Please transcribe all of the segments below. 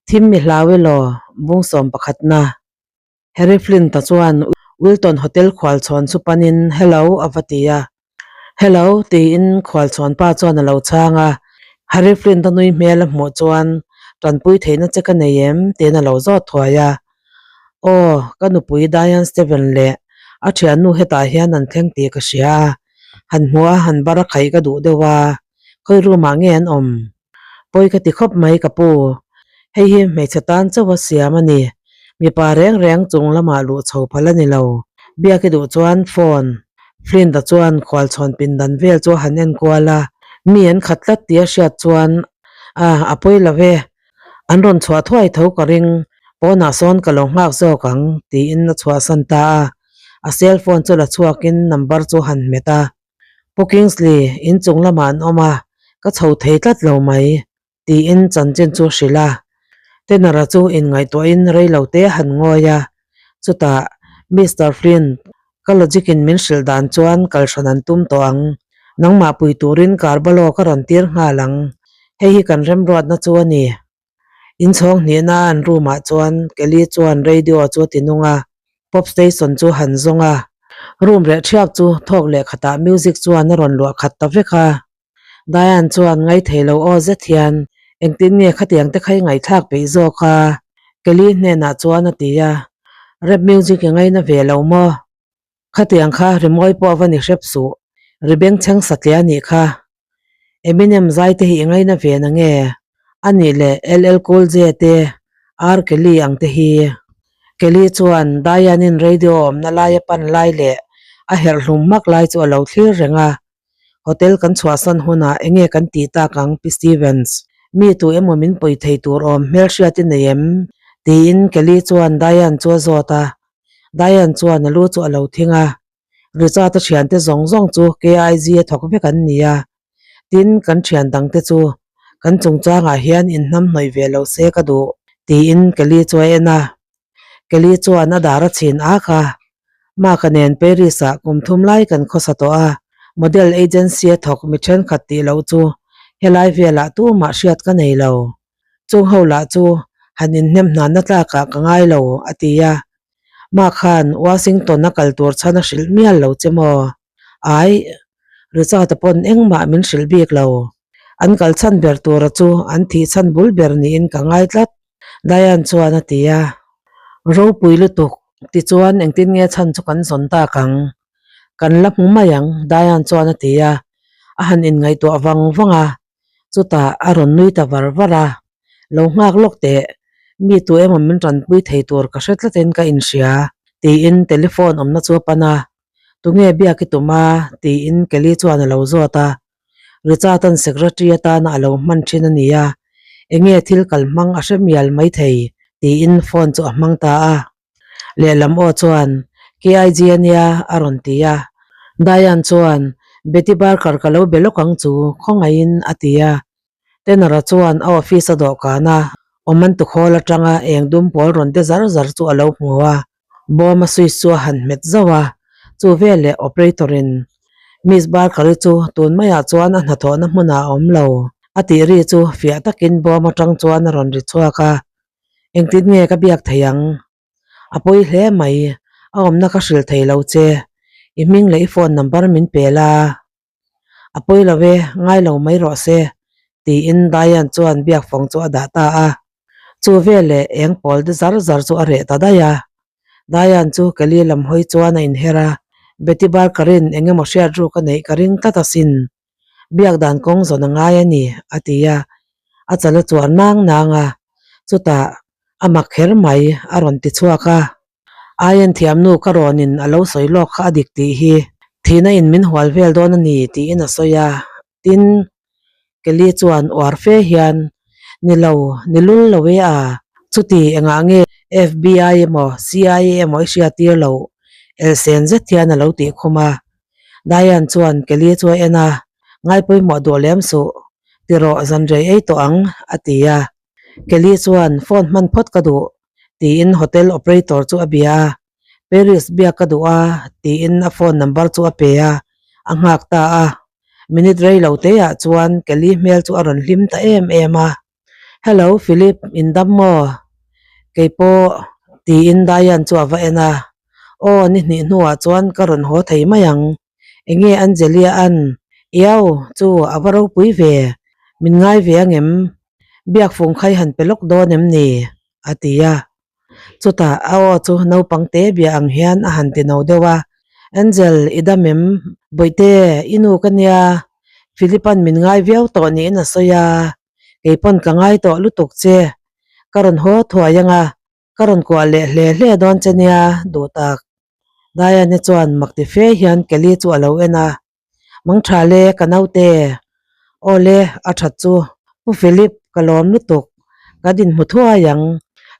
Thim mi hlau elaw? Bung sawm pakhatna. Harry Flint-a chuan Wilton Hotel khualchhawn chu panin, Hello, a va ti a. Hello, tiin khualchhawn pa chuan a lo chhang a. Harry Flint-a nui hmel a hmuh chuan, Tanpui theihna che ka nei em? tiin a lo zawt thuai a. Aw, ka nupui Diane Steven leh a thiannu hetah hian an thleng tih ka hria a. Han hmuh a, han bar a khaih ka duh deuh a. Khawi room ah nge an awm? Pawi ka ti khawp mai ka pu. Hei hi hmeichhe tan chauh a siam a ni. Mipa reng reng chung lamah luh chho phal a ni lo. Biak i duh chuan phone. Flint-a chuan khualchhawn pindan vel chu a han en kual a. Mi an khat tlat tih a hriat chuan, A, a pawi lo e. An rawn chhuah thuai tho ka ring. Pawnah sawn ka lo nghak zawk ang, tiin a chhuahsan ta a. A cell phone chu la chhuakin number chu a han hmet a. Pu Kingsley, inchung lamah an awm a, ka chho thei tlat lo mai, tiin chanchin chu hrilh a. Tenor-a chu inngaihtuahin rei lo te han ngawi a, chutah Mister Flint, ka logic-in min hrilh dan chuan kal hran an tum tawh ang. Nangmah pui turin Carballo ka rawn tir nghal ang. Hei hi kan remruatna chu a ni. Inchhawng hnihna an room ah chuan Kelly chuan radio chu a ti nung a, pop station chu han zawng a. Room reh thiap chu thawk leh khatah music chuan a rawn luah khat ta vek a. Diane chuan ngaithei lo aw zet hian, Engtin nge khatiang te kha i ngaihthlak peih zawk a? Kelly hnenah chuan a ti a, Rap music i ngaina ve lo maw? Khatiang kha rimawi pawh va ni hrep suh, ri bengchheng satliah a nih kha. Eminem zai te hi i ngaina ve na nge? A nih leh LL Cool J te, R Kelly ang te hi. Kelly chuan Diane-in radio awmna lai a pan lai leh a herh hlum hmak lai chu a lo thlir reng a. Hotel kan chhuahsan hunah enge kan tih tak ang Pi Stevens? Mi tu emaw min pawi thei tur awm hmelhriat i nei em? Tiin Kelly chuan Diane chu a zawt a. Diane chuan a lu chu a lo thing a, Richard-a thiante zawng zawng chu KIG a thawk vek an ni a, tin kan thian dangte chu kan chungchangah hian inhnamhnawih ve lo se ka duh, tiin Kelly chu a en a. Kelly chuan a dar a chhin ak a, Mark-a nen Paris-ah kum thum lai kan khawsa tawh a, model agency a thawk mi thenkhat tih loh chu helai velah tumah hriat ka nei lo. Chung ho lah chu han inhnem hnanna tlakah ka ngai lo, a ti a. Mah khan Washington a kal tur chhan a hrilh mial lo che maw? Ai, Richard-a pawn engmah min hrilh bik lo. An kal chhan ber tura chu an thih chhan bul ber niin ka ngai tlat, Diane chuan a ti a. Ropui lutuk, tichuan engtin nge chhan chu kan zawn tak ang? Kan la hmu mai ang, Diane chuan a ti a. A han inngaihtuah vang vang a. Chutah a rawn nui ta var var a, Lo nghak lawk teh, mi tu emaw min tanpui thei tur ka hre tlatin ka inhria, tiin telephone awmna chu a pan a. Tunge biak i tum a? tiin Kelly chuan a lo zawt a. Richard-a'n secretary atana a lo hman thin a ni a, enge thil kal hmang a hre mial maithei, tiin phone chu a hmang ta a. Lehlam aw chuan, KIG a nia, a rawn ti a. Diane chuan, Betty Barker ka lo be lawk ang chu, khawngaihin, a ti a. Tenor-a chuan a office a dawhkan a, awm an tukhawl atanga eng dum pawl rawn de zar zar chu a lo hmu a. Bawm a switch chu a han hmet zauh a, chu veleh operator-in, Miss Barker-i chu tun maiah chuan a hnathawhna hmunah a awm lo, a tih ri chu fiah takin bawm atang chuan a rawn ri chhuak a. Engtin nge ka biak thei ang? A pawi hle mai, a awmna ka hrilh thei lo che. I hming leh i phone number min pe la. A pawi lo e, ngai lo mai rawh se, tiin Diane chuan biak fawng chu a dah ta a. Chu veleh eng pawl de zar zar chu a reh ta daih a. Diane chu Kelly lam hawi chuan a inher a, Betty Barker-in eng emaw hriat ruk a neih ka ring tlat asin. Biak dan kawng zawn a ngai a ni, a ti a. A chal a chuan nang nang a, chutah a mak kher mai a rawn ti chhuak a. Aian thiamnu ka rawnin a lo sawi lawk kha a dik tih hi thihna in min hual vel dawn a ni tiin a sawi a. Tin, Kelly chuan uar fe hian, Ni lo, ni lul lo e a, chuti engah nge FBI emaw CIA emaw i hriattir loh? Elsen zet hian a lo tih khum a. Diane chuan Kelly chu a en a, Ngaipawimawh duh lem suh, ti rawh zanrei ei tawh ang, a ti a. Kelly chuan, Phone hman phawt ka duh, tiin hotel operator chu a bia a. Paris biak ka duh a, tiin a phone number chu a pe a, a nghak ta a. Minute rei lo te ah chuan Kelly hmel chu a rawn hlim ta em em a. Hello Philip, in dam maw? Kei pawh, tiin Diane chu a va en a. Aw, ni hnih hnuah chuan ka rawn haw thei mai ang. Enge Angelia an? Iau, chu a va ropui ve. Min ngai ve angem? Biak fung khai han pe lawk dawn em ni? a ti a. Chutah a aw chu naupang te bia ang hian a han ti no deuh a, Angel, i dam em? Bawihte, i nu ka nia. Philip-a'n min ngai viau tawh niin a sawi a, kei pawn ka ngai tawh lutuk che. Ka rawn haw thuai ang a, ka rawn kuah leh hle hle dawn che nia, duh tak. Diane chuan mak ti fe hian Kelly chu a lo en a, Mangtha le ka naute, aw le a that chu Pu Philip ka lawm lutuk, kan inhmu thuai ang,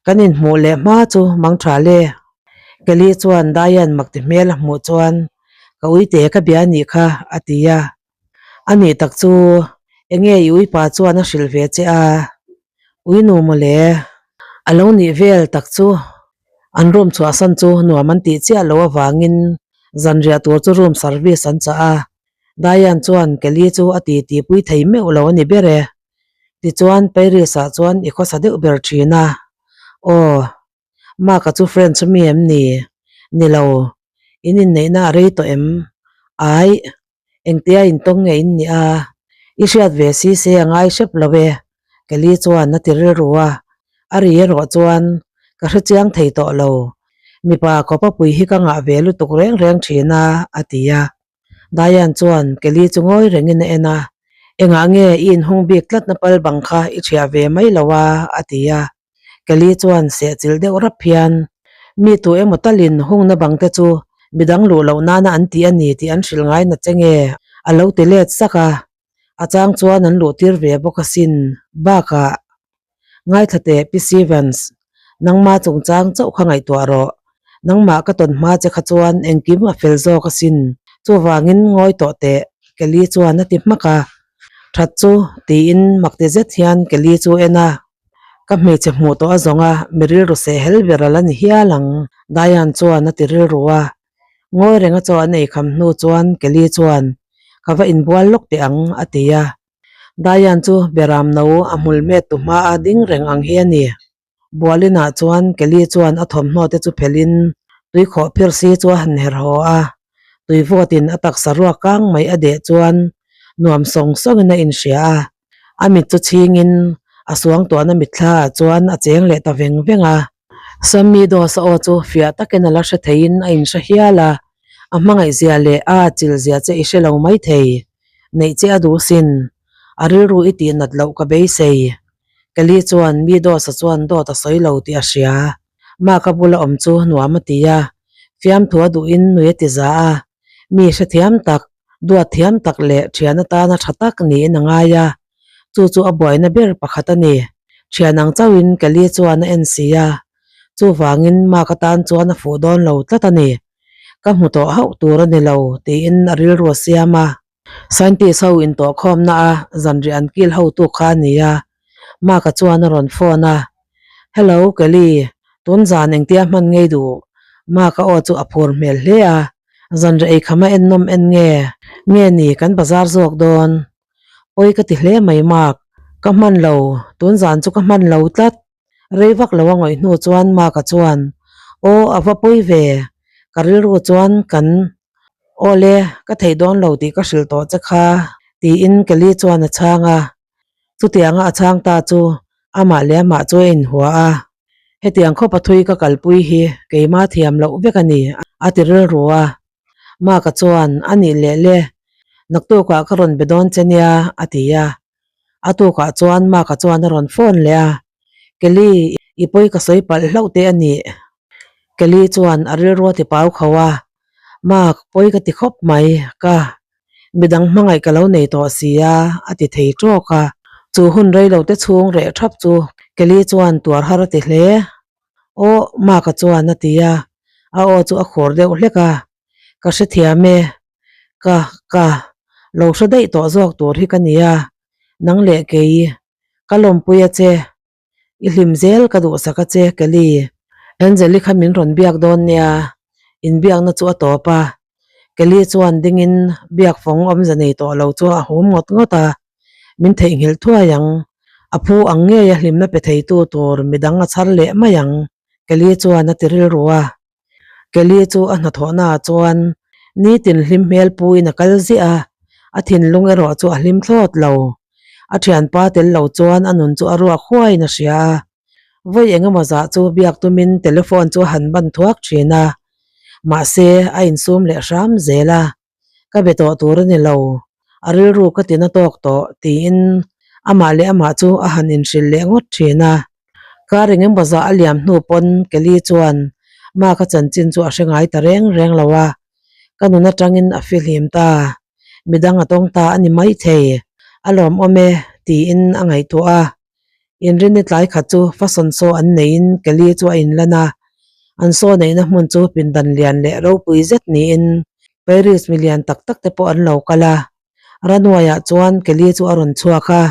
kan inhmuh leh hma chu mangtha le. Kelly chuan Diane mak ti hmel a hmuh chuan ka uite ka bia anih kha a ti a, a nih tak chu enge i uipa chuan a hrilh ve che a, ui nu mawle a lo nih vel tak chu. An room chhuahsan chu nuam an tih chiah loh avangin zanriah tur chu room service an chah a, Diane chuan Kelly chu a ti tihpui thei meuh lo a ni ber e. Tichuan Paris ah chuan i khawsa deuh ber thin a, Aw, Mark-a chu French mi em ni? Ni lo, in inneihna a rei tawh em? Aih, Engtia intawng nge in nih a? I hriat ve si se a ngai hrep lo e, Kelly chuan a ti rilru a. A ri erawh chuan ka hre chiang thei tawh lo. Mipa kawpapui hi ka ngah ve lutuk reng reng thin a, a ti a. Diane chuan Kelly chu ngawi rengin a en a. Engah nge i inhung bik tlatna pal bang kha i thiah ve mai lo a? a ti a. Kelly chuan sehchilh deuh rap hian, Mi tu emaw talin hungna bang te chu midang luh loh nana an tih a ni tih an hrilh ngai na che nge? a lo ti let sak a. A chang chuan an luh tir ve bawk asin. Bakah, Ngaithla teh Pi Stevens, nangma chungchang chauh kha ngaihtuah rawh. Nangmah ka tawn hma che kha chuan engkim a fel zawk asin. Chuvangin ngawi tawh teh, Kelly chuan a ti hmak a. That chu, tiin makti zet hian Kelly chu en a. Ka hmeichhe hmuh tawh a zawng a, mi rilru seh hel ber a la ni hial ang, Diane chuan a ti rilru a. Ngawi renga chaw an ei kham hnu chuan Kelly chuan, Ka va inbual lawk teh ang, a ti a. Diane chu beram no a hmul met tu hma a ding reng ang hi a ni. Bualinah chuan Kelly chuan a thawmhnaw te chu phelhin tuikhawh phir si chu a han her haw a, tui vawtin a taksa ruak kang mai a deh chuan nuam sawng sawngin a inhria a. A mit chu chhingin a suangtuahna mitthla ah chuan a cheng leh ta veng veng a. Sammy Dawsa aw chu fiah takin a la hre theiin a inhre hial a, a hmangaihzia leh a atchilhzia che i hre lo maithei. Neih che a duh sin. A rilru i tih nat loh ka beisei. Kelly chuan mi Dawsa chuan dawt a sawi lo tih a hria. Mark-a bula awm chu nuam a ti a, fiamthu a duhin nui a ti za a, mi hrethiam tak, Duat thiam tak leh thian atana tha tak niin a ngai a, chu chu a buaina ber pakhat a ni. Thian ang chauhin Kelly chuan a en si a, chuvangin Mark atan chuan a fuh dawn lo tlat a ni. Ka hmu tawh hauh tur a ni lo, tiin a rilru a siam a. Scientist ho intawhkhawmna a zanriah an kil hotu kha a ni a, Mark-a chuan a rawn phone a, Hello Kelly, tun zan engtia hman ngei duh? Mark-a aw chu a phur hmel hle a, Zanriah ei kham a en nawm en nge? Nge ni kan bazar zawk dawn? Pawi ka ti hle mai Mark, ka hman lo, tun zan chu ka hman lo tlat. Rei vak lo a ngawih hnu chuan Mark-a chuan, Aw a va pawi ve, ka rilru chuan kan Aw le, ka theih dawn lo tih ka hrilh tawh che kha, tiin Kelly chuan a chhang a. Chutianga a chhang ta chu amah leh amah chu a inhua a, Hetiang khawp a thui ka kalpui hi keima thiam loh vek a ni, a ti rilru a. Mark-a chuan, A nih leh le, naktukah ka rawn be dawn che nia, a ti a. A tukah chuan Mark-a chuan a rawn phone leh a, Kelly, i pawi ka sawi palh hlauh teh a nih. Kelly chuan a rilru a ti pau kho a, Mark, pawi ka ti khawp mai, ka Midang hmangaih ka lo nei tawh si a, a ti thei tawk a. Chu hun rei lo te chhung reh thap chu Kelly chuan tuar har a ti hle. Aw, Mark-a chuan a ti a, a aw chu a khur deuh hlek a. Ka hrethiam e, ka, ka, lo hre daih tawh zawk tur hi ka nia, nang leh kei, ka lawmpui a che. I hlim zel ka duhsak a che Kelly. Angeli kha min rawn biak dawn nia, inbiakna chu a tawp a. Kelly chuan dingin biak fawng awmze nei tawh lo chu a hum ngawt ngawt a, min theihnghilh thuai ang. A phu ang ngeia hlimna pe theitu tur midang a chhar leh mai ang, Kelly chuan a ti rilru a. Kelly chu a hnathawhnaah chuan nitin hlim hmel puin a kal ziah a, a thinlung erawh chu a hlim thlawt lo. A thianpa tel lo chuan a nun chu a ruak huaiin a hria a. Vawi engemaw zah chu biak tumin telephone chu a han ban thuak thin a, mahse a insum leh hram zel a. Ka be tawh tur a ni lo, a rilru ka ti na tawk tawh tiin amah leh amah chu a han inhrilh leh ngawt thin a. Kar engemaw zah a liam hnu pawn Kelly chuan Mark-a chanchin chu a hre ngai ta reng reng lo a, ka nun atangin a fihlim ta, midang a tawng ta a ni maithei, a lawmawm e tiin a ngaihtuah a. Inrinni tlai khat chu fashion show an neiin Kelly chu a inlan a, an show neihna hmun chu pindan lian leh ropui zet niin Paris mi lian tak tak te pawh an lo kal a. Runway-ah chuan Kelly chu a rawn chhuak a,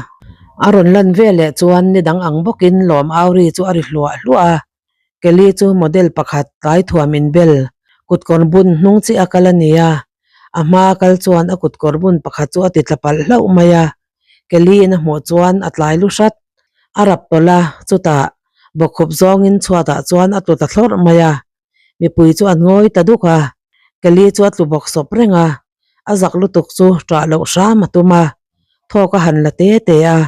a rawn lan veleh chuan ni dang ang bawkin lawm auri chu a ri hluah hluah a. Kelly chu model pakhat tlai thuam inbel kutkawr bun hnung chiah a kal a ni a, a hmaa kal chuan a kutkawr bun pakhat chu a ti tla palh hlauh mai a. Kelly-in a hmuh chuan a tlai lu hrat. A rap tawlh a, chutah bawkkhup zawngin chhuatah chuan a tlu ta thlawrh mai a. Mipui chu an ngawi ta duk a, Kelly chu a tlu bawk sawp reng a, a zak lutuk chu ṭah loh hram a tum a, thawk a han la te te a.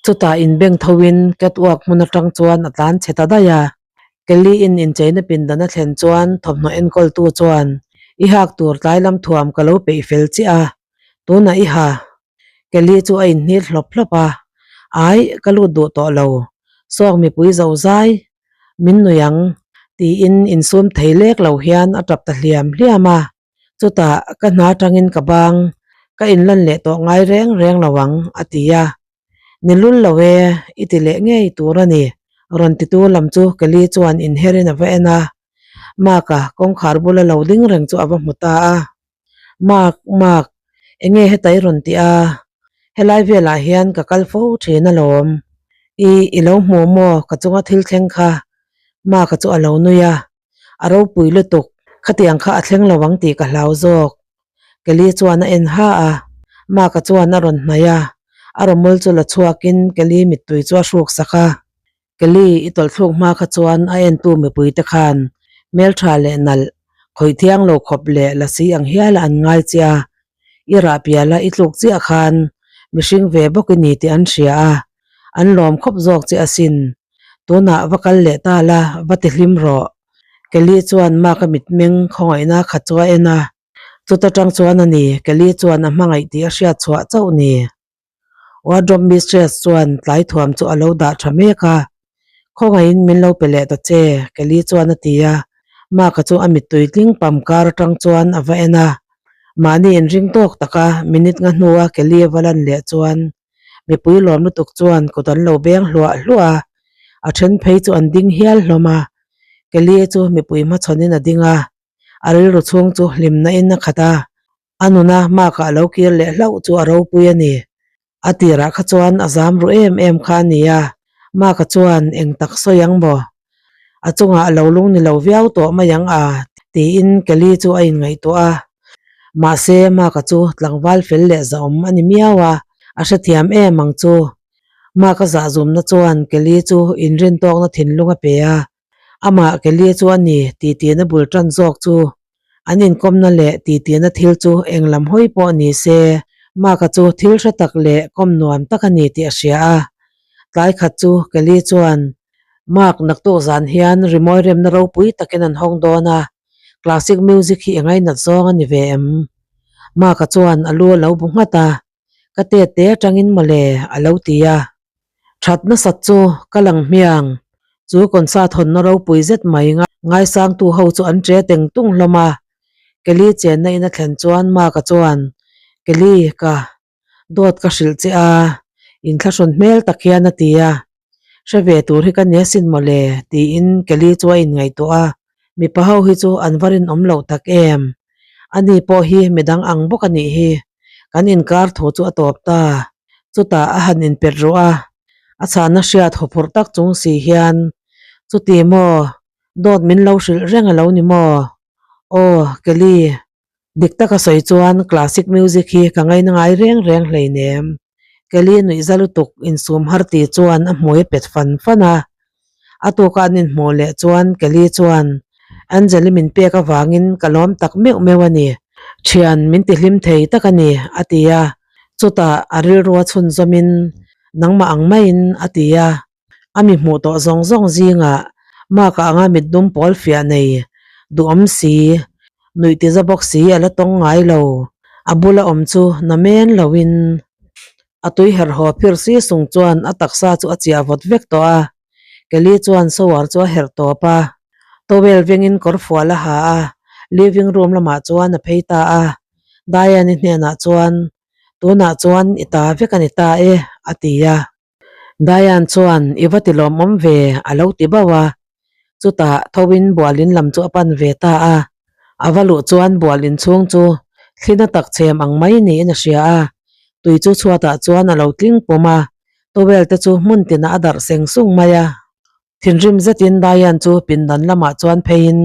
Chutah inbeng thoin catwalk hmun aṭang chuan a tlan chhe ta daih a. Kelly-in incheina pindan a thlen chuan thawmhnaw enkawltu chuan, I hak tur tlai lam thuam ka lo peih fel chiah a, tunah i ha Kelly chu a inhnir hlawp hlawp a, Ai, ka lut duh tawh lo, sawk mipui zo zai, min nui ang, tiin insum thei lek lo hian a tap ta hliam hliam a. Chutah ka hna atangin ka bang, ka inlan leh tawh ngai reng reng lo ang, a ti a. Ni lul lo e, i ti leh ngei tur a ni, rawn titu lam chu Kelly chuan inherin a va en a. Mark-a kawngkhar bula lo ding reng chu a va hmu ta a. Mark, Mark, enge heta i rawn tih a? Helai velah hian ka kal fo thin alawm. I, i lo hmu maw ka chunga thil thleng kha? Mark-a chu a lo nui a, a ropui lutuk, khatiang kha a thleng lo ang tih ka hlau zawk. Kelly chuan a en ha a, Mark-a chuan a rawn hnaih a, a rawmul chu la chhuakin Kelly mittui chu a hruk sak a. Kelly, i tawlhthluk hma kha chuan a entu mipuite khan hmeltha leh nalh, khawih thiang lo khawp leh lasi ang hiala an ngai che a, i rah piala i tluk chiah khan mihring ve bawk i ni tih an hria a, an lawm khawp zawk che asin. Tunah va kal leh ta la, va ti hlim rawh. Kelly chuan Mark-a mitmeng khawngaihna khat chu a en a, chuta tang chuan a ni, Kelly chuan a hmangaih tih a hriat chhuah chauh ni. Wardrobe mistress chuan tlai thuam chu a lo dah tha mek a, Khawngaihin min lo pe leh ta che, Kelly chuan a ti a. Mark-a chu a mittui tling pam kar atang chuan a va en a. Mahni inring tawk taka minute nga hnua Kelly a va lan leh chuan mipui lawm lutuk chuan kut an lo beng hluah hluah a, a then phei chu an ding hial hlawm a. Kelly chu mipui hmachhawnin a ding a, a rilru chhung chu hlimna in a khat a. A nuna Mark-a a lo kir leh hlauh chu a ropui a ni. A tirah kha chuan a zam ru em em kha a ni a, Mark-a chuan eng tak sawi ang maw? A chungah a lo lung ni lo viau tawh mai ang a, tiin Kelly chu a inngaihtuah a. Mahse, Mark-a chu tlangval fel leh zahawm a ni miau a, a hrethiam em ang chu. Mark-a zahzumna chuan Kelly chu inrintawkna thinlung a pe a, amah Kelly chu a ni tihtina bul tan zawk chu. An inkawmna leh tihtina thil chu eng lam hawi pawh ni se, Mark-a chu thil hre tak leh kawm nuam tak a ni tih a hria a. Tlai khat chu Kelly chuan, Mark, naktuk zan hian rimawi remna ropui takin an hawng dawn a, classic music hi i ngainat zawng a ni ve em? Mark-a chuan a lu a lo bu nghat a, Ka tet te atangin mawle, a lo ti a. That nasat chu ka lang hmiang. Chu concert hawnna ropui zet mai ngaisangtu ho chu an che teng tung hlawm a. Kelly chenna in a thlen chuan Mark-a chuan, Kelly, ka dawt ka hrilh che a, inthlahrun hmel tak hian a ti a. Hre ve tur hi ka ni asin mawle, tiin Kelly chu a inngaihtuah a. Mipa ho hi chu an va rinawm loh tak em? Ani pawh hi midang ang bawk a nih hi. Kan inkar thu chu a tawp ta. Chutah a han inpet ruh a, a chhahna hriat huphurh tak chung si hian, Chuti maw? Dawt min lo hrilh reng a lo ni maw? Aw, Kelly, dik taka sawi chuan classic music hi ka ngaina ngai reng reng hleinem. Kelly nuihza lutuk insum har ti chuan a hmui a pet fan fan a. A tuka an inhmuh leh chuan Kelly chuan, Angel-i min pek avangin ka lawm tak meuh meuh a ni. Thian min ti hlim thei tak a ni, a ti a. Chutah a rilrua chhunzawmin, Nangmah ang maiin, a ti a. A mi hmuh tawh zawng zawng zingah Mark-a anga mit dum pawl fiah nei duhawm si, nuih ti za bawk si a la tawng ngai lo. A bula awm chu na men loin a tui herh haw phir si sung chuan a taksa chu a chiah vawt vek tawh a. Kelly chuan shower chu a herh tawp a, towel vengin kawr fual a ha a, living room lamah chuan a phei ta a. Diane-i hnenah chuan, Tunah chuan i ta vek a ni ta e, a ti a. Diane chuan i va ti lawmawm ve a lo ti bauh a, chutah thoin bual in lam chu a pan ve ta a, a va luh chuan bual in chhung chu thlina tak chhem ang mai niin a hria a, tui chu chhuatah chuan a lo tling pawm a, towel te chu hmun tinah a darh seng sung mai a. Thinrim zetin Diane chu pindan lamah chuan pheiin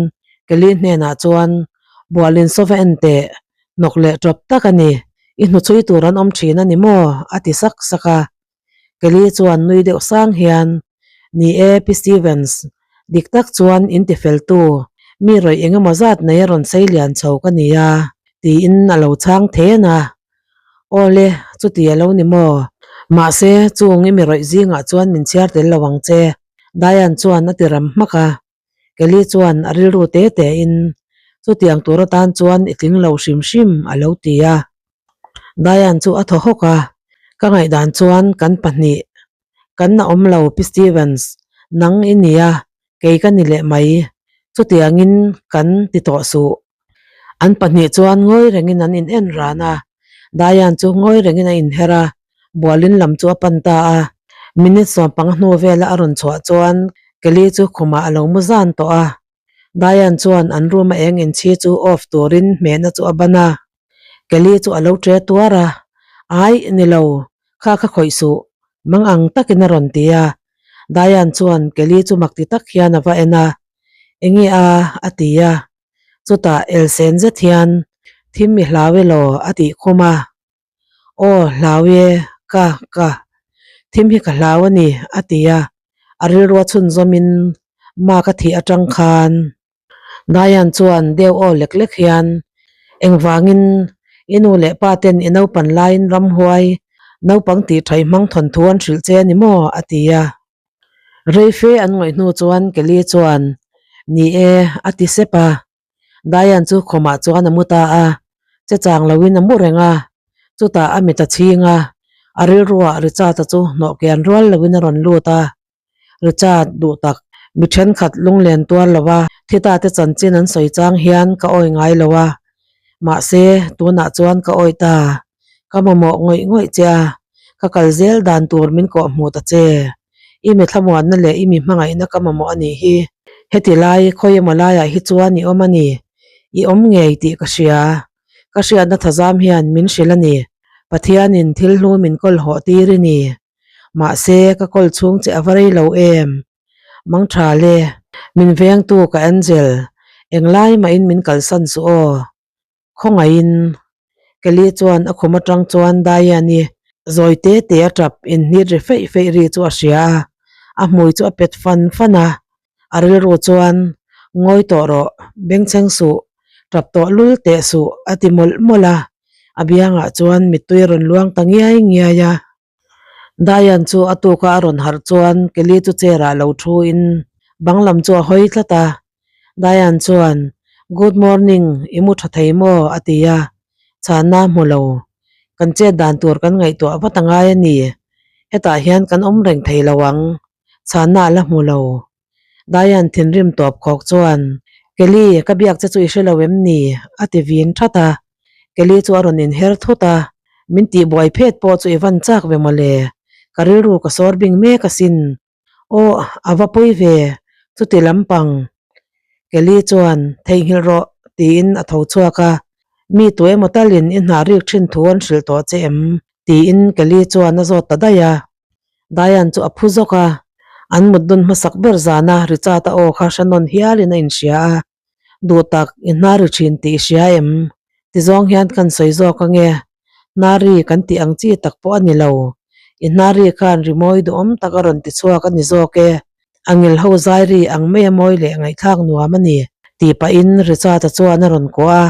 Kelly hnenah chuan, Bualin sova en teh, hnawk leh tawp tak a ni, i hnuchhui tur an awm thin a ni maw? a ti sak sak a. Kelly chuan nui deuh sang hian, Ni e, Pi Stevens, dik tak chuan in tifeltu, mi rawih eng emaw zat nei a rawn sei lian chho ka ni a, tiin a lo chhang then a. Awle, chuti a lo ni maw? Mahse, chung i mi rawih zingah chuan min chhiar tel lo ang che, Diane chuan a ti ram hmak a. Kelly chuan a rilru te tein, Chutiang tur atan chuan i tling lo hrim hrim, a lo ti a. Diane chu a thaw hawk a, Ka ngaihdan chuan kan pahnih kan na awm lo Pi Stevens, nang i nia, kei ka ni leh mai, chutiangin kan ti tawh suh. An pahnih chuan ngawi rengin an in en ran a, Diane chu ngawi rengin a inher a, bualin lam chu a pan ta a. Minute sawmpanga hnu vela a rawn chhuah chuan Kelly chu khumah a lo mu zan tawh a. Diane chuan an room a eng inchhi chu off turin hmehna chu a ban a, Kelly chu a lo ṭe tuar a, Aih, ni lo, kha kha khawih suh, mang ang takin a rawn ti a. Diane chuan Kelly chu mak ti tak hian a va en a, Enge a? a ti a. Chutah elsen zet hian, Thim i hlau elaw? a tih khum a. Aw, hlau e, ka, ka. Thim hi ka hlau a ni, a ti a. A rilrua chhunzawmin ma ka thih atang khan Diane chuan deuh aw lek lek hian, Engvangin i nu leh pa ten i naupan laiin ramhuai naupang tih thaih hmang thawnthu an hrilh che a ni maw? a ti a. Reife an ngawih hnu chuan Kelly chuan, Ni e, a ti sep a. Diane chu khawmah chuan a mu ta a, che chang loin a mu reng a, chutah a mit a chhing a, a rilruah Richard-a chu hnawh kian rual loin a rawn lut a. Richard duh tak, mi thenkhat lunglen tuar lo a, thita te chanchin an sawi chang hian ka awi ngai lo a, mahse tunah chuan ka awi ta, ka mamawh ngawih ngawih che a, ka kal zel dan tur min kawh hmuh ta che. I mi thlamuanna leh i mi hmangaihna ka mamawh a nih hi. Heti lai khawi emaw laiah hi chuan i awm a ni. I awm ngei tih ka hria. Ka hriatna thazam hian min hrilh a ni. Pathianin thil hlu min kawl hawh tir i ni. Mahse, ka kawl chhung che a va rei lo em? Mangtha le, min vengtu ka Angel, englai mahin min kalsan suh aw. Khawngaihin Kelly chuan a khum atang chuan Diane-i zawi te te a tap inhnit ri feih feih ri chu a hria a, a hmui chu a pet fan fan a, a rilru chuan Ngawi tawh rawh, bengchheng suh, tap tawh lul teh suh a ti mawlh mawlh a, a biangah chuan mittui a rawn luang ta ngiai ngiai a. Diane chu a tuka a rawn harh chuan Kelly chu chair ah lo thu in bang lam chu a hawi tlat a. Diane chuan, Good morning, i mu tha thei maw? a ti a. Chhanna hmu lo. Kan chet dan tur kan ngaihtuah vat a ngai a ni. Hetah hian kan awm reng thei lo ang. Chhanna a la hmu lo. Diane thinrim tawp khawk chuan, Kelly, ka biak che chu i hre lo em ni? a ti vin that a. Kelly chu a rawn inher thut a, Min tihbuai phet pawh chu i van chak ve mawle, ka rilru ka sawr bing mek asin. Aw, a va pawi ve, chuti lampang. Kelly chuan, Theihnghilh rawh, tiin a tho chhuak a, Mi tu emaw talin i hna rik thin thu an hrilh tawh che em? tiin Kelly chuan a zawt ta daih a. Diane chu a phu zawk a, an mut dun hmasak ber zana Richard-a aw kha hre nawn hialin a inhria a, Duh tak, i hna ri thin tih i hria em? Tizawng hian kan sawi zawk ange, hna ri kan tih ang chi tak pawh a ni lo. I hnari khan rimawi duhawm tak a rawn ti chhuak a ni zawk e. A ngil ho zai ri ang mai a mawi leh ngaihthlak nuam a ni, tih pahin Richard-a chuan a rawn kuah a.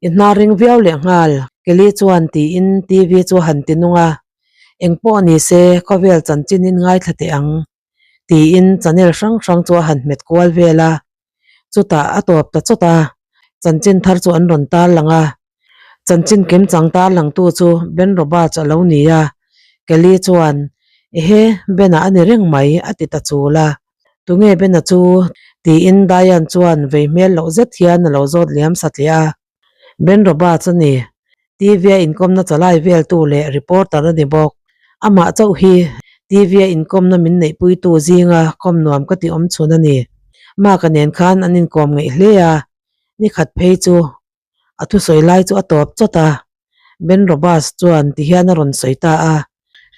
I hnar ring viau leh nghal, Kelly chuan tiin TV chu a han ti nung a. Eng pawh ni se, khawvel chanchinin ngaithla teh ang, tiin channel hrang hrang chu a han hmet kual vel a. Chutah a tawp ta chawt a, chanchin thar chu an rawn tar lang a. Chanchin kimchang tar langtu chu Ben Roberts a lo ni a, Kelly chuan, Ehe, Ben-a a ni reng mai, a ti ta chul a. Tunge Ben-a chu? tiin Diane chuan vei hmel loh zet hian a lo zawt liam satliah a. Ben Roberts a ni. TV-a inkawmna chalai veltu leh reporter a ni bawk. Amah chauh hi TV-a inkawmna min neihpuitu zinga kawm nuam ka ti awm chhun a ni. Mark-a nen khan an inkawm ngeih hle a, nikhat phei chu a thusawi lai chu a tawp chawt a. Ben Roberts chuan tihian a rawn sawi ta a,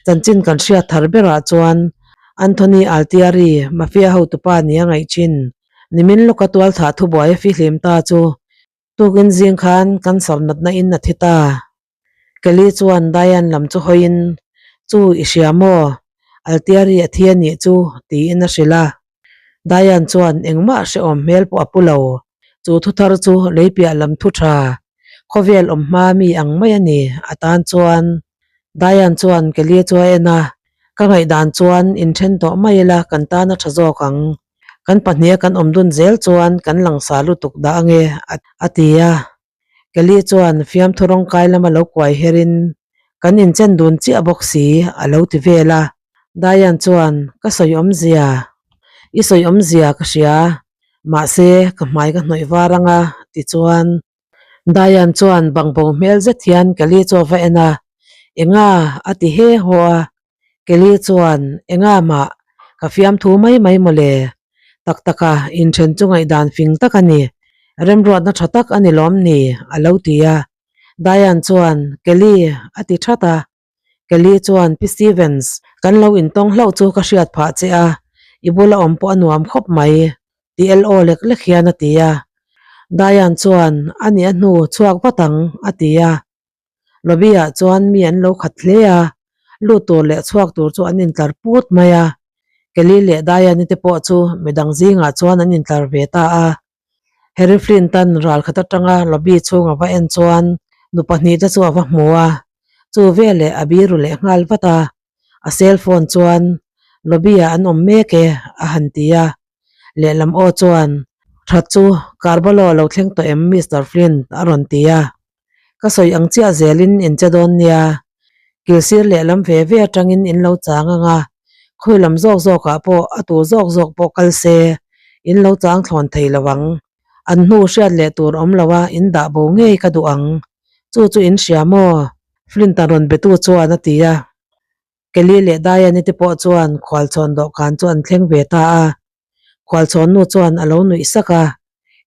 Chanchin kan hriat thar berah chuan Anthony Altieri, Mafia hotupa nia ngaih thin, nimin lawka tualthah thubuai a fihlim ta chu Tukin zing khan cancer natna in a thi ta. Kelly chuan Diane lam chu hawiin, Chu i hria maw? Altieri a thi a nih chu, tiin a hrilh a. Diane chuan engmah hrehawm hmel pawh a pu lo. Chu thu thar chu lei piah lam thu tha, khawvel awm hma mi ang mai a ni a tan chuan. Diane chuan Kelly chu a en a, Ka ngaihdan chuan inthen tawh mai ila kan tan a tha zawk ang. Kan pahniha kan awm dun zel chuan kan langsa lutuk dah ange a ti a. Kelly chuan fiamthu rawngkai lama lo kuai herin kan inchen dun chiah bawk si a lo ti vel a. Diane chuan ka sawi awmzia, i sawi awmzia ka hria, mahse ka hmai ka hnawih var anga ti chuan Diane chuan bangbo hmel zet hian Kelly chu a va en a, Enga? a ti he haw a. Kelly chuan, Enga mah, ka fiamthu mai mai mawle. Tak taka inthen chu ngaihdan fing tak a ni. Remruatna tha tak a ni lawm ni? a lo ti a. Diane chuan, Kelly, a ti that a. Kelly chuan, Pi Stevens, kan lo intawng hlauh chu ka hriat phah che a, i bula awm pawh a nuam khawp mai, ti LO lek lek hian a ti a. Diane chuan, A nih a hnu chhuak vat ang, a ti a. Lobby ah chuan mi an lo khat hle a, lut tur leh chhuak tur chu an intlar put mai a. Kelly leh Diane-i te pawh chu midang zingah chuan an intlar ve ta a. Harry Flint-a'n ral khat atanga lobby chhung a va en chuan nu pahnihte chu a va hmu a, chu veleh a biru leh nghal vat a, a cell phone chuan lobby-ah an awm mek e a han ti a, lehlam aw chuan That chu Carballo a lo thleng tawh em Mister Flint a rawn ti a, ka sawi ang chiah zelin in che dawn nia, kilsir lehlam ve ve atangin in lo chang ang a, khawi lam zawk zawkah pawh a tur zawk zawk pawh kal se in lo chang thlawn thei lo ang, an hnu hriat leh tur awm lo a in dah bo ngei ka duh ang, chu chu in hria maw? Flint-a rawn betu chuan a ti a. Kelly leh Diane-i te pawh chuan khualchhawn dawhkan chu an thleng ve ta a. Khualchhawn nu chuan a lo nuih sak a,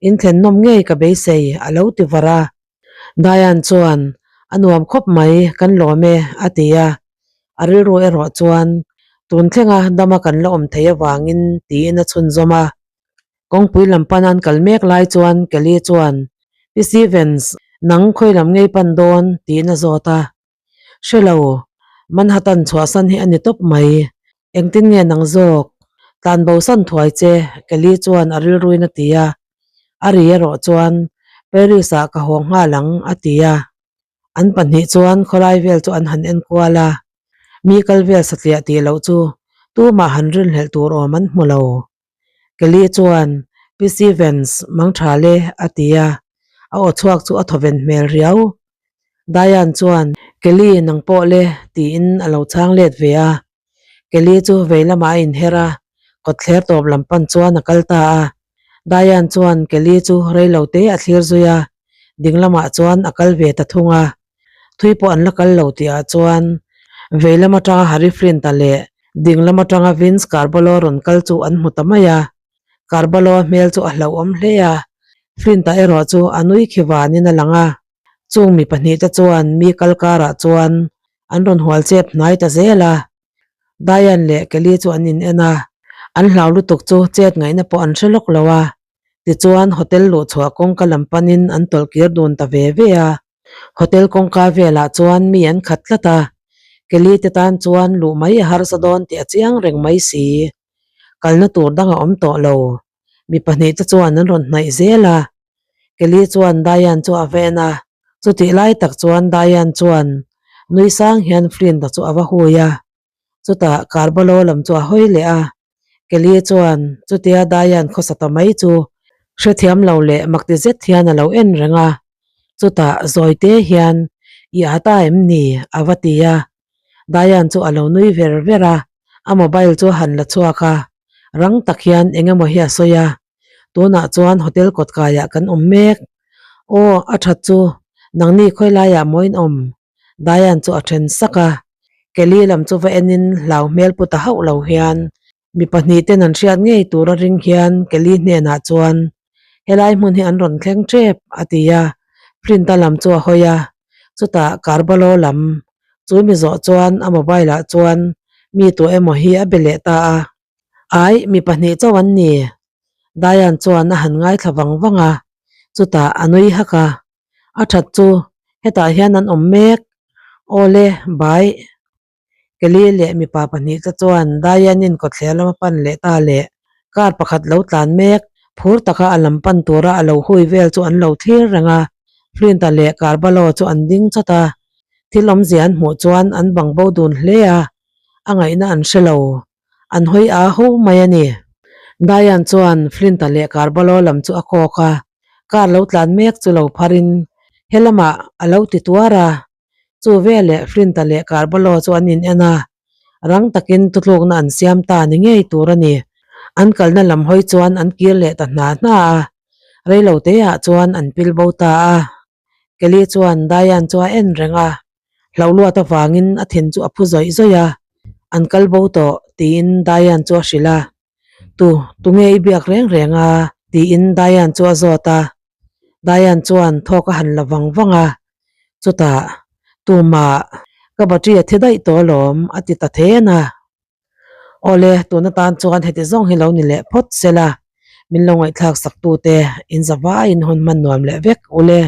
In thlen nawm ngei ka beisei, a lo ti var a. Diane chuan, A nuam khawp mai, kan lawm e, a ti a. A rilru erawh chuan, Tun thlenga dama kan la awm thei avangin, tiin a chhunzawm a. Kawngpui lam pan an kal mek lai chuan Kelly chuan, Pi Stevens, nang khawi lam ngei pan dawn? tiin a zawt a. Hre lo, Manhattan chhuahsan hi a ni tawp mai. Engtin nge nang zawk? Tlan bosan thuai che, Kelly chuan a rilruin a ti a. A ri erawh chuan, Paris-ah ka haw nghal ang, a ti a. An pahnih chuan khawlai vel chu an han enkual a. Mi kal vel satliah tih loh chu tumah han rinhlelh tur awm an hmu lo. Kelly chuan, Pi Stevens, mang tha le, a ti a. A aw chhuak chu a thawven hmel riau. Diane chuan, Kelly, nang pawh le, tiin a lo chhang let ve a. Kelly chu vei lamah a inher a, kawtthler tawp lam pan chuan a kal ta a. Diane chuan Kelly chu rei lo te a thlir zui a, ding lamah chuan a kal ve ta thung a. Thui pawh an la kal lo tihah chuan vei lam atanga Harry Flint-a leh ding lam atanga Vince Carbolo rawn kal chu an hmu ta mai a. Carbolo-a hmel chu a hlauhawm hle a, Flint-a erawh chu a nui khi vanin a lang a. Chung mi pahnihte chuan mi kal karah chuan an rawn hual chep hnai ta zel a. Diane leh Kelly chu an in en a, an hlau lutuk chu chet ngaihna pawh an hre lawk lo a. Tichuan hotel luhchhuah kawngka lam panin an tawlh kir dun ta ve ve a. Hotel kawngka velah chuan mi an khat tlat a. Kelly te tan chuan luh mai a harsa dawn tih a chiang reng mai si. Kalna tur dang a awm tawh lo. Mi pahnihte chuan an rawn hnaih zel a. Kelly chuan Diane chu a va en a. Chutih lai tak chuan Diane chuan nui sang hian Flint-a chu a va hui a. Chutah Carbolo lam chu a hawi leh a. Kelly chuan chutia Diane khawsa ta mai chu hrethiam lo leh makti zet hian a lo en reng a. Chutah zawite hian I a ta em ni? a va ti a. Diane chu a lo nui ver ver a, a mobile chu a han la chhuak a. Rang tak hian eng emaw hi a sawi a. Tunah chuan hotel kawt kaiah kan awm mek. Aw, a that chu nangni khawi laiah maw in awm? Diane chu a then sak a. Kelly lam chu va enin hlau hmel pu ta hauh lo hian mi pahnih ten an hriat ngei tur a ring hian Kelly hnenah chuan helai hmun hi an rawn thleng tep a ti a. Flint-a lam chu a hawi a, chutah Carbalo lam chu mi zawh chuan a mobile ah chuan mi tu emaw hi a be leh ta a. Ai, mi pahnih chauh an ni. Diane chuan a han ngaithla vang vang a, chutah a nui hak a. A that chu hetah hian an awm mek. Awle, bai. Kelly leh mipa pahnih te chuan Diane-in kawtthler lama pan leh ta leh car pakhat lo tlan mek. Phur taka a lam pan tura a lo hui vel chu an lo thlir reng a. Flint-a leh Carbalo chu an ding chawt a. Thil awmzia an hmuh chuan an bang bo dun hle a, a ngaihna an hre lo. An hawi a ho mai a ni. Diane chuan Flint-a leh Carbalo lam chu a kawk a, car lo tlan mek chu lo pharin he lamah a lo ti tuar a. Chu veleh Flint-a leh Carbalo chu an in en a, rang takin thutlukna an siam ta ni ngei tur a ni. An kalna lam hawi chuan an kir leh ta hna hna a, reilo teah chuan an pil bo ta a. Kelly chuan Diane chu a en reng a, hlauhluat avangin a thin chu a phu zawih zawih a, An kal bo tawh, tiin Diane chu a hrilh a. Tu, tunge i biak reng reng a? tiin Diane chu a zawt a. Diane chuan thawk a han la vang vang a, chutah, Tumah, ka battery a thi daih tawh alawm, a ti ta then a. Awle, tun atan chuan heti zawng hi lo ni leh phawt se la, min lo ngaihthlak sak tute in za vaiin hun hman nuam leh vek ule.